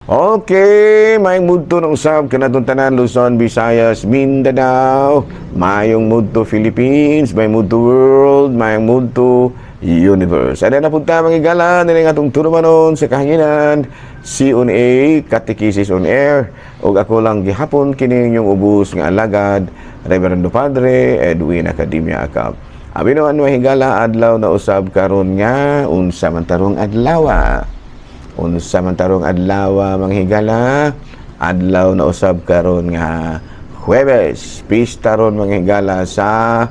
Okay, maayong mudto na usab kanatong tanan, Luzon, Visayas, Mindanao, maayong mudto Philippines, maayong mudto world, maayong mudto universe. Ano na punta, mga higala, nila nga atong tulumanon sa kahanginan, C on A, Catechesis on Air, ug ako lang gihapon kini inyong ubos nga alagad, Reverendo Padre Edwin Academia Acap. Abi no, ano, higala, adlaw na usab karon nga unsa man tarong adlaw? Unsa man tarong adlaw, mga higala? Adlaw na usab karon nga Huwebes, pista ron, mga higala, sa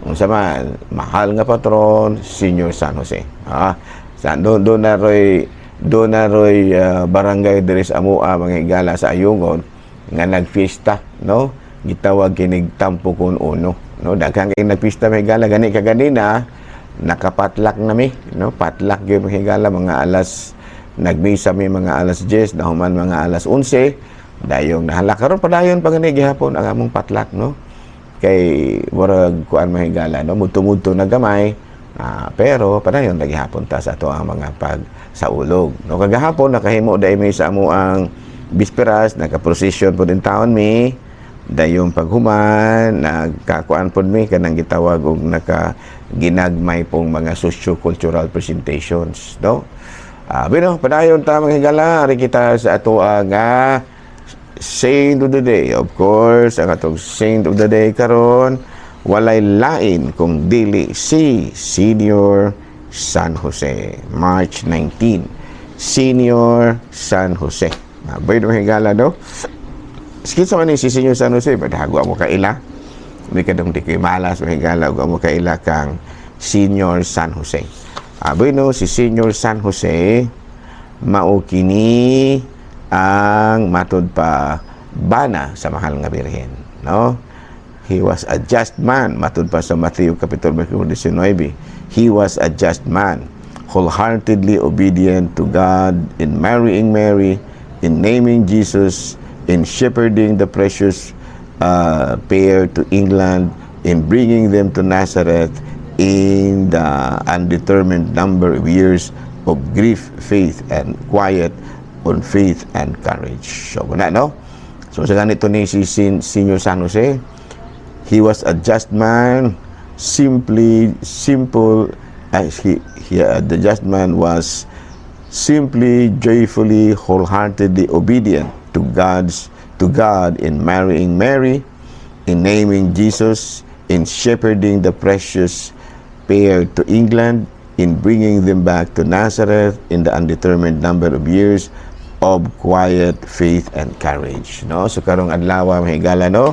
unsa man mahal nga patron, Senior San Jose. Ah, sa doon na roy barangay diri sa amoa, mga higala, sa Ayungon nga nagfiesta, no? Gitawag kinig Tampokon Uno, no? Daghang kay nagpista, mga higala. Gani kaganina nakapatlak na mi, no? Patlak gyud, mga higala. Mga alas nagmisa mi mga alas 10, nahuman mga alas 11, dayong nahala. Karon padayon pa gani gihapon ang among patlak, no? Kay murag kuan, mga higala, no? Mudto-mudto na gamay, pero padayon lagi hapon ta sa ato ang mga pag saulog, no? Kagahapon nakahimo dai mi sa amo ang bisperas, naka-procession pod in town mi. Dayong paghuman, nagkakuan pod mi kanang gitawag og naka ginagmay pong mga socio-cultural presentations, no? Bueno, padayon ta, mga higala, ari kita sa ato ang saint of the day. Of course, ang atong saint of the day karon walay lain kung dili si Senior San Jose. March 19. Senior San Jose. Bueno, mga higala, no? Kinsa man ni si Senior San Jose? Badago mo kaila. Hindi ka dong di kay malas, mga higala, ug mo kaila kang Senior San Jose. Bueno, si Senior San Jose mao kini ang matud pa bana sa mahal nga Birhen, no? He was a just man, matud pa sa Mateo Kapitulo 19. He was a just man, wholeheartedly obedient to God in marrying Mary, in naming Jesus, in shepherding the precious pair to England, in bringing them to Nazareth, in the undetermined number of years of grief, faith, and quiet on faith and courage. So, wala, no? So, sa ganito ni si Senior San Jose, he was a just man, simply, simple, as he, the just man was simply, joyfully, wholeheartedly obedient to God in marrying Mary, in naming Jesus, in shepherding the precious pair to England, in bringing them back to Nazareth, in the undetermined number of years of quiet faith and courage. No? So karong adlaw, mga higala, no,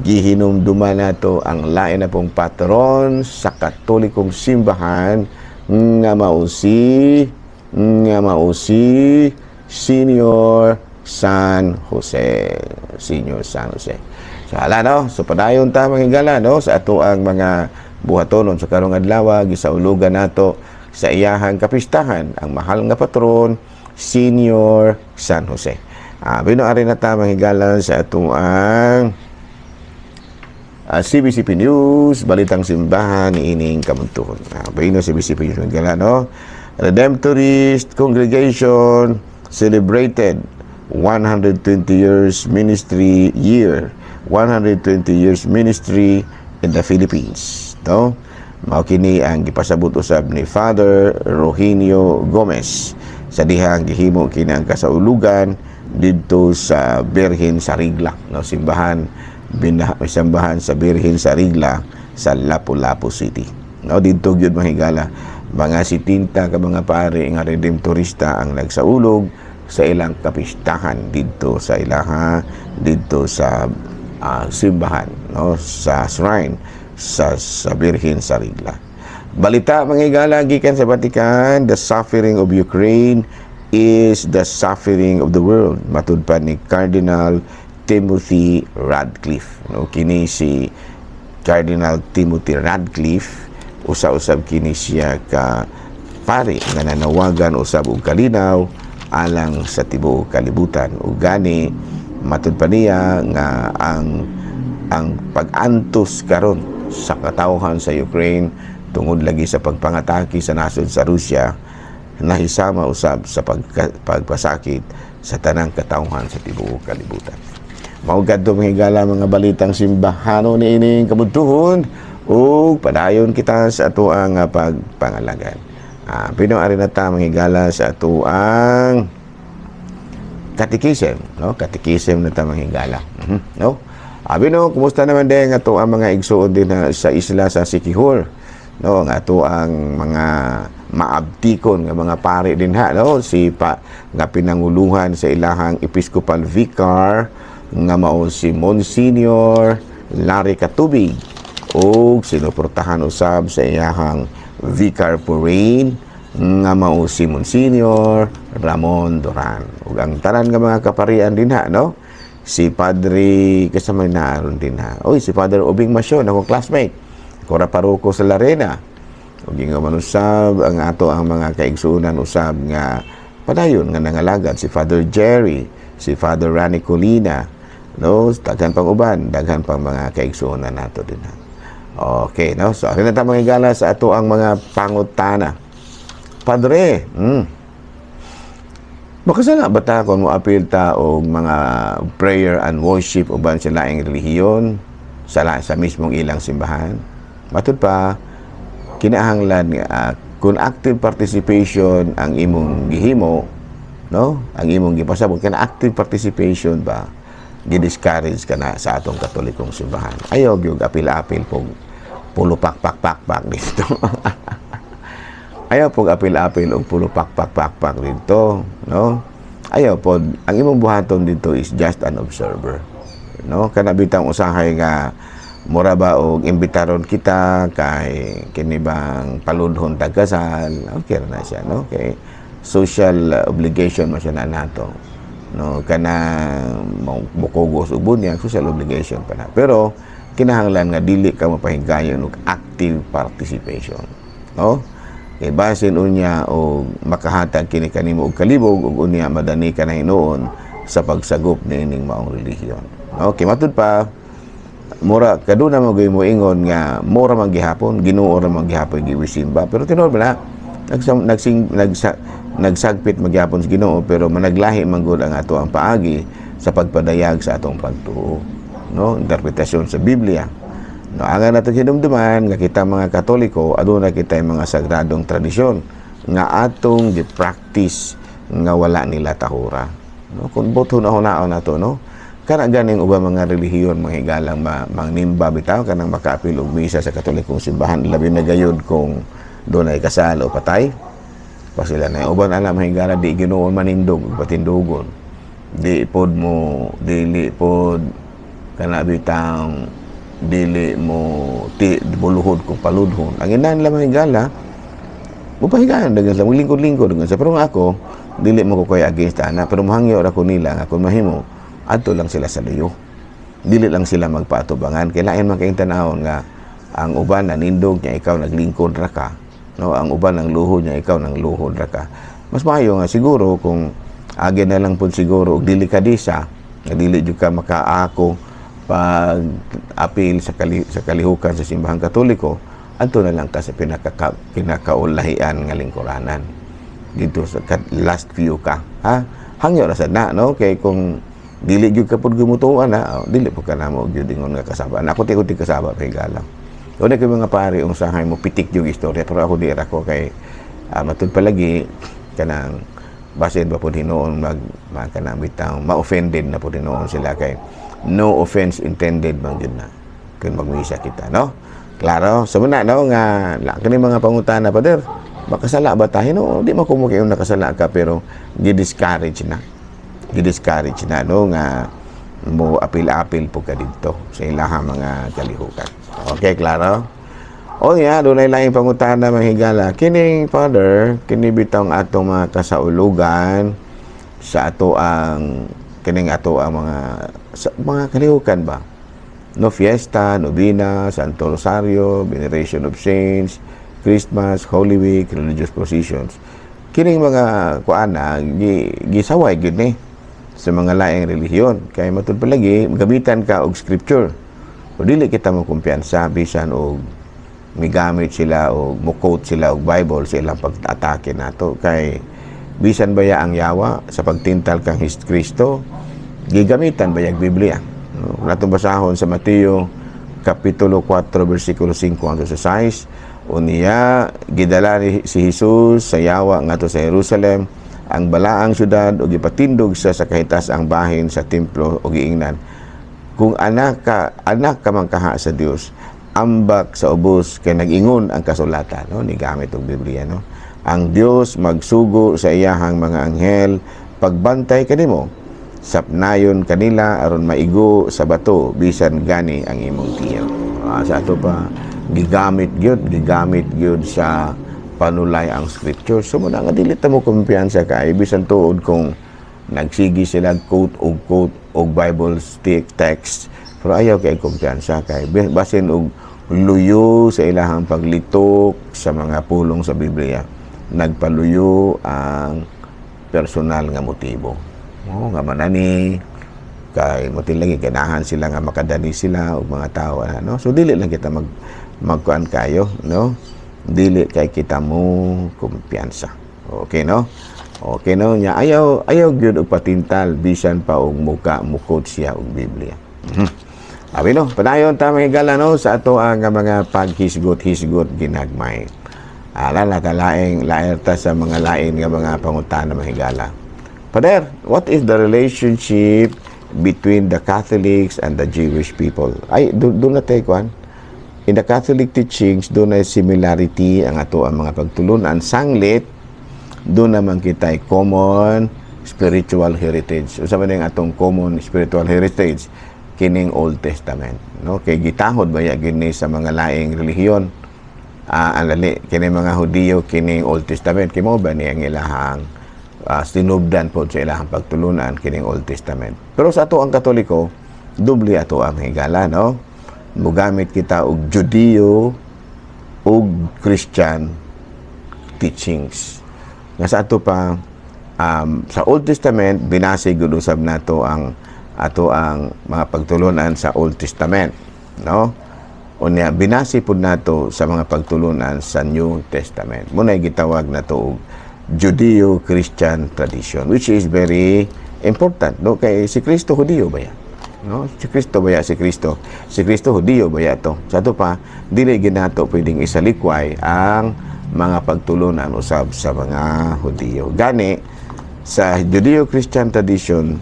gihinumduman nato ang lain na pong patron sa Katolikong simbahan nga mao si Senior San Jose. Senior San Jose. So hala, no, so padayon ta, mga higala, no, sa ato ang mga buhatonon sa karong adlaw. Gisaulugan nato sa iyahang kapistahan ang mahal nga patron, Senior San Jose. Bino ari na ta, mga higala, sa ato ang CBCP News, Balitang Simbahan ining kamuntuhon. Bueno, CBCP News, mga higala, no? Redemptorist Congregation celebrated 120 years ministry year, 120 years ministry in the Philippines, no? Mao kini ang gipasabot usab ni Father Rogelio Gomez sa dihang gihimo kini ang kasaulugan didto sa Birhen sa Rigla, no? Simbahan bina, simbahan sa Birhen sa Rigla sa Lapu-Lapu City, no? Didto gyud, mga higala, mga 70 ka mga pare nga redemptorista ang nagsaulog sa ilang kapistahan didto sa ilaha, didto sa simbahan, no, sa shrine sa Birhen sa Rigla. Balita, mga higala, gikan sa Vatican: the suffering of Ukraine is the suffering of the world, matud pa ni Cardinal Timothy Radcliffe, no? Kini si Cardinal Timothy Radcliffe, usa-usab kini siya ka pari nga nanawagan usab og kalinaw alang sa tibuok kalibutan. Ug gani matud pa niya nga ang pag-antos karon sa katawhan sa Ukraine tungod lagi sa pagpangatake sa nasod sa Russia nahisama usab sa pagpasakit sa Sa tanang katawhan sa tibuok kalibutan. Mao kadto, mga higala, mga balitang simbahano niining kabudtuhon ug padayon kita sa atoang pagpangalagad. Pino ari na ta, mga higala, sa atoang katikisem, no? Katikisem na ta, mga higala. No? Abi no, kumusta naman din ato ang mga igsuon din na sa isla sa Siquijor, no? Ang ato ang mga maabtikon nga mga pari din ha, no? Si pa nga pinanguluhan sa ilahang Episcopal Vicar nga mao si Monsignor Larry Katubig ug sinuportahan usab sa iyahang Vicar Forane nga mao si Monsignor Ramon Duran. Ug ang tanan nga mga kaparian dinha, no? Si Padre kasama na aron dinha. Oy, si Father Ubing Masyon, ako classmate. Ako ra paroko sa Larena. Ug ingon man usab ang ato ang mga kaigsuonan usab nga padayon nga nangalagad, si Father Jerry, si Father Rani Colina, no, daghan pang uban, daghan pang mga kaigsuonan nato dinha. Okay, no? So, ari na ta, mga higala, sa ato ang mga pangutana. Padre, makasala ba ta kung moapil ta og mga prayer and worship uban sa laing relihiyon sa mismong ilang simbahan? Matud pa, kinahanglan nga kung active participation ang imong gihimo, no? Ang imong gipasabot kana active participation ba, gi-discourage ka na sa atong Katolikong simbahan. Ayaw gyud apil-apil pog pulupak pak pak pak dito. Ayaw pog apil-apil og pulupak pak pak pak dito, no? Ayaw pod, ang imong buhaton dito is just an observer. No? Kana bitang usahay nga mura ba og imbitaron kita kay kini bang paludhon tagkasal, okay ra na siya, no? Kay social obligation man siya na nato. No, kana mukugos og bunyag, social obligation pa na. Pero kinahanglan nga dili ka mapahigayon og active participation, no? Kay basin unya og makahatag kini kanimo og kalibog ug unya madani ka na hinuon sa pagsagop niining maong relihiyon. No, kay matud pa mura kaduna mo gyud mo ingon nga mura man gihapon, Ginoo ra man gihapon giwisimba, pero tinuod ba na nagsam, nagsing nagsa, nagsagpit magyapon sa Ginoo, pero managlahi man gud ang ato ang paagi sa pagpadayag sa atong pagtuo, no, interpretasyon sa Biblia, no? Ang nato hinumduman nga kita mga Katoliko, aduna kita mga sagradong tradisyon nga atong gi-practice nga wala nila tahura, no? Kung buto na hunaon nato, no, kana ganing uban mga relihiyon, mga higalang mangnimba bitaw, kanang makaapil og misa sa Katolikong simbahan, labi na gayud kung dunay kasal o patay pa sila na uban ana, mga higala, di Ginoo manindog ug patindugon, di pod mo, dili pod kana bitang dili mo ti buluhod kung paludhon ang inan lang, mga higala, mupahigayon dagan sa maglingkod-lingkod dagan sa. Pero nga ako dili mo ko koy against ana, pero mohangyo ra ko nila nga kung mahimo, adto lang sila sa luyo, dili lang sila magpaatubangan, kay lain man kayong tanawon nga ang uban nanindog niya, ikaw naglingkod ra ka, no? Ang uban ang luhod niya, ikaw nang luhod ra ka. Mas maayo nga siguro kung agi na lang pud siguro og delikadesa nga dili jud ka makaako pag apil sa kalihukan sa simbahang Katoliko, adto na lang ka sa pinakaulahian nga lingkuranan dito sa last view ka, ha? Hangyo ra sad na, no? Kay kung dili gyud ka pud gumutuan na, oh, dili pud ka namo gyud ingon nga kasaba. Ako ti ko ti kasaba kay galang. Una kay mga pare usahay mo pitik yung istorya, pero ako di ra ko kay matud palagi kanang basin ba pud hinuon mag kanang bitang ma-offended na pud hinuon sila, kay no offense intended man gyud na kung magmisa kita, no? Klaro sa muna, no, nga la kini mga pangutana, "Pader, makasala ba tayo?" No, di man kumo kayo nakasala ka, pero gi-discourage na, no, nga mo apil-apil po ka didto sa ilahang mga kalihukan. Okay, klaro? O niya, dunay laing pangutana, mga higala. Kining Father, kini bitong atong mga kasaulugan sa ato ang kining ato ang mga sa, mga kalihukan ba? No, fiesta, novena, Santo Rosario, Veneration of Saints, Christmas, Holy Week, religious processions. Kining mga kuana gisaway gyud ni sa mga laing relihiyon. Kay matud palagi gamitan ka og scripture. O dili kita mo kumpiyansa bisan og migamit sila o mo-quote sila og Bible sa ilang pag-atake nato, kay Bisan baya ang yawa sa pagtintal kang Kristo, gigamitan bayag Biblia, no? Natong basahon sa Mateo Kapitulo 4 versikulo 5 hangtod sa 6. Unya gidala ni si Jesus sa yawa ngadto sa Jerusalem, ang balaang syudad, ug gipatindog siya sa kahitaas-ang bahin sa templo ug giingnan, "Kung anak ka man kaha sa Dios, ambak sa ubos, kay nag-ingon ang kasulatan," no? Ni gamit og Biblia, no? "Ang Dios magsugo sa iyahang mga anghel pagbantay kanimo. Sapnayon kanila aron maigo sa bato bisan gani ang imong tiil." Sa ato pa, gigamit gyud sa panulay ang scripture. So mao na nga dili ta mo kumpiyansa kay bisan tuod kung nagsigi sila quote og quote og Bible stick text, pero ayaw kay kumpiyansa kay basin og luyo sa ilahang paglitok sa mga pulong sa Biblia, nagpaluyo ang personal nga motibo. Oh, nga manani kay motil lagi ganahan sila nga makadani sila og mga tao, ano? So dili lang kita magkuan kayo, no? Dili kay kita mo kumpiyansa. Okay, no? Okay, no? Nya ayaw gyud og patintal bisan pa og muka mukot siya og Biblia. Abi no, padayon ta, mga higala, no, sa ato ang mga paghisgot-hisgot ginagmay. Ala na laing laer ta sa mga lain nga mga pangutana, mga higala. Pader, what is the relationship between the Catholics and the Jewish people? Ay, do na tayo kwan. In the Catholic teachings, duna similarity ang ato ang mga pagtulunan. Sanglit, duna naman kita ay common spiritual heritage. Unsa man ang atong common spiritual heritage? Kining Old Testament, no? Kay gitahod baya gini sa mga laing relihiyon. Ang lali kini mga Hudiyo kining Old Testament, kay mao ba ni ang ilahang sinubdan po sa ilahang pagtulunan, kining Old Testament. Pero sa ato ang Katoliko, doble ato ang higala, no? Mugamit kita og Judeo ug Christian teachings. Nga sa ato pa, sa Old Testament, binase gud usab nato ang ato ang mga pagtulunan sa Old Testament, no? Unya binase pud nato sa mga pagtulunan sa New Testament. Mao na gitawag nato og Judeo-Christian tradition, which is very important, no? Kay si Kristo Hudiyo ba yan? No? Si Kristo ba ya, si Kristo? Si Kristo Hudiyo ba ya to? Sa ato pa, dili ginato pwedeng isalikway ang mga pagtulunan usab sa mga Hudiyo. Gani sa Judeo-Christian tradition,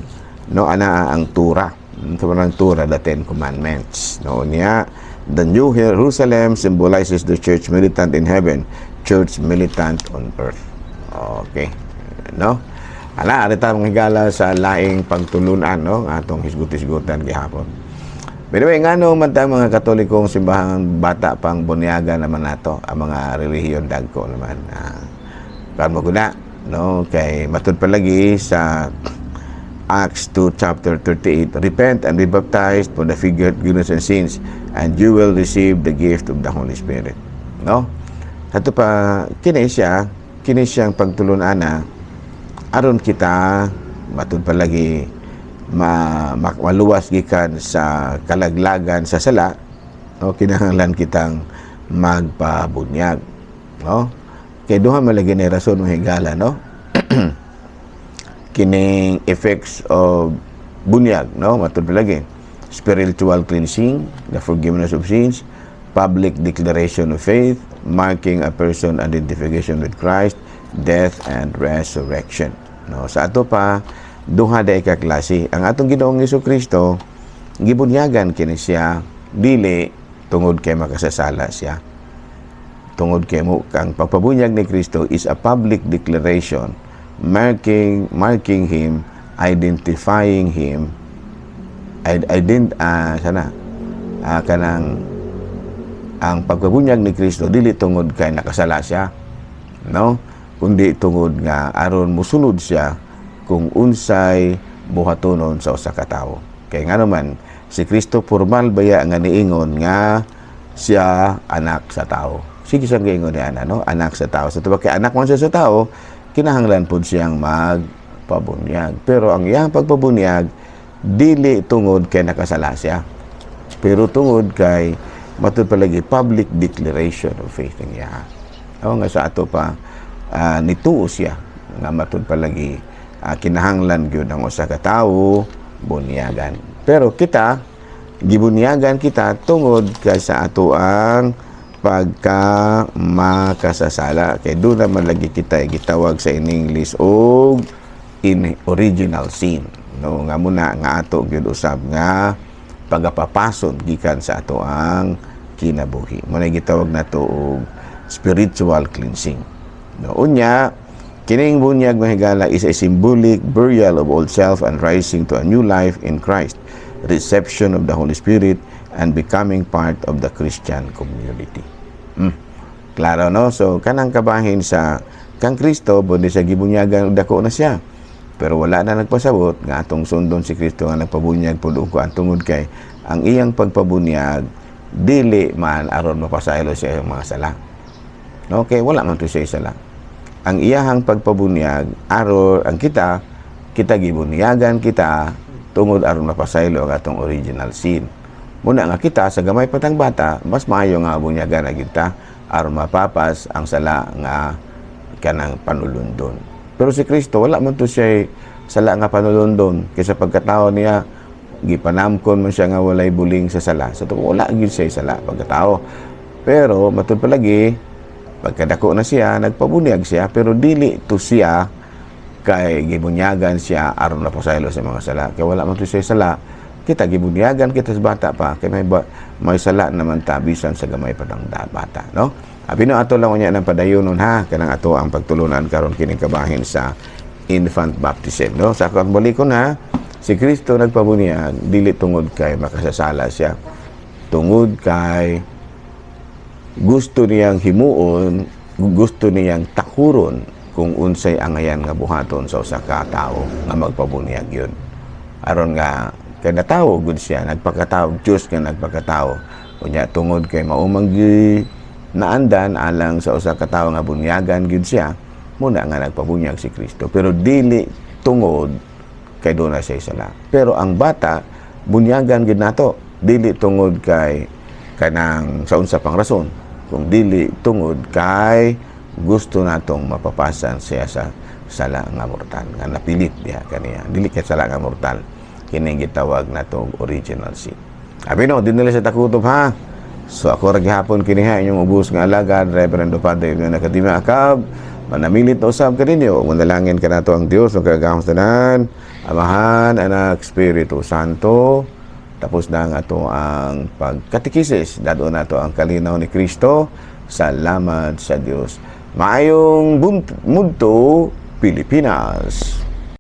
no, ana ang Torah. Sa mga Torah, the Ten Commandments. No, niya, the New Jerusalem symbolizes the church militant in heaven, church militant on earth. Okay. No? Ala, ari ta, mga higala, sa laing pagtulunan, no, atong hisgut-hisgutan gihapon. By the way, ngano man ta mga Katolikong simbahan, bata pang bunyaga naman nato ang mga relihiyon dagko naman. Kan mo guna, no, kay matud palagi sa Acts 2 chapter 38, "Repent and be baptized for the forgiveness of sins and you will receive the gift of the Holy Spirit." No? Ato pa kini siyang pagtulunan aron kita matud palagi maluwas gikan sa kalaglagan sa sala, no? Kinahanglan kitang magpabunyag, no? Kay duha man lagi ni rason, mga higala, no? Kining effects of bunyag, no? Matud palagi spiritual cleansing, the forgiveness of sins, public declaration of faith, marking a person identification with Christ, death and resurrection, no? Sa ato pa, duha day ka klase. Ang atong Ginoong Kristo, gibunyagan kini siya dili tungod kay makasasala siya, tungod kay mo ang pagpabunyag ni Kristo is a public declaration marking him, identifying him, ident sana kanang ang pagpabunyag ni Kristo dili tungod kay nakasala siya, no, kundi tungod nga aron musunod siya kung unsay buhatonon sa usa ka tawo. Kay ngano man si Kristo formal baya nga niingon nga siya anak sa tao? Sige siyang giingon ni ana, no, anak sa tao. Sa tubag kay anak man siya sa tao, kinahanglan pud siyang magpabunyag. Pero ang iyang pagpabunyag dili tungod kay nakasala siya, pero tungod kay matud palagi public declaration of faith ang iya. O nga sa ato pa, nituo siya. Nga matud palagi kinahanglan gyud ang usa ka tawo bunyagan. Pero kita, gibunyagan kita tungod kay sa ato ang pagka makasasala, kay doon naman lagi kita gitawag sa in English og in original sin, no? Nga muna nga ato gyud usab nga pagapapason gikan sa ato ang kinabuhi. Mo na gitawag nato og spiritual cleansing, no? Unya, kining bunyag, mga higala, is a symbolic burial of old self and rising to a new life in Christ, reception of the Holy Spirit and becoming part of the Christian community. Klaro, no? So kanang kabahin sa kang Kristo, bundi sa gibunyagan, dako na siya. Pero wala na nagpasabot nga atong sundon si Kristo nga nagpabunyag pud og kuan, tungod kay ang iyang pagpabunyag dili man aron mapasaylo siya ang mga sala. Okay, wala man to siya sala. Ang iyahang pagpabunyag aron ang kita kita gibunyagan kita tungod aron mapasaylo ang atong original sin. Muna nga kita sa gamay patang bata, mas maayo nga bunyagan na kita aron mapapas ang sala nga kanang panulundon. Pero si Kristo, wala man to siya sala nga panulundon, kaysa pagkatao niya gipanamkon man siya nga walay buling sa sala. So wala gyud siya sala pagkatao. Pero matud palagi, pagkadako na siya, nagpabunyag siya, pero dili to siya kay gibunyagan siya aron napasaylo sa mga sala. Kay wala man to siya sala. Kita gibunyagan kita sa bata pa kay may sala naman ta bisan sa gamay pa tang bata, no? Abi no, ato lang unya ng padayonon ha, kanang ato ang pagtulunan karon kining kabahin sa infant baptism, no? Sa akong balikon ha, si Kristo nagpabunyag dili tungod kay makasasala siya, tungod kay gusto niyang himuon, gusto niyang takuron kung unsay angayan nga buhaton sa usa ka tawo nga magpabunyag yun. Aron nga kay natawo gud siya, nagpakatao, Diyos nga nagpakatao. Unya tungod kay maumang gi naandan alang sa usa ka tawo nga bunyagan gyud siya, muna nga nagpabunyag si Kristo. Pero dili tungod kay doon na siya sala. Pero ang bata, bunyagan gyud nato, dili tungod kay kanang sa unsa pang rason, kung dili tungod kay gusto natong mapapasan siya sa sala nga mortal nga napilit diha kaniya. Dili kay sala nga mortal, kining gitawag nato og original sin. Abi no, dinala sa takutob ha. So ako ra gihapon kini ha, inyong ubos nga alagad, Reverendo Padre nga nakadima akab, manamilit na usab kaninyo. Manalangin kanato ang Dios magkagahom tanan, Amahan, Anak, Espiritu Santo. Tapos na ang ato ang pagkatikisis. Dado nato ang kalinaw ni Kristo. Salamat sa Dios. Maayong mudto, Pilipinas.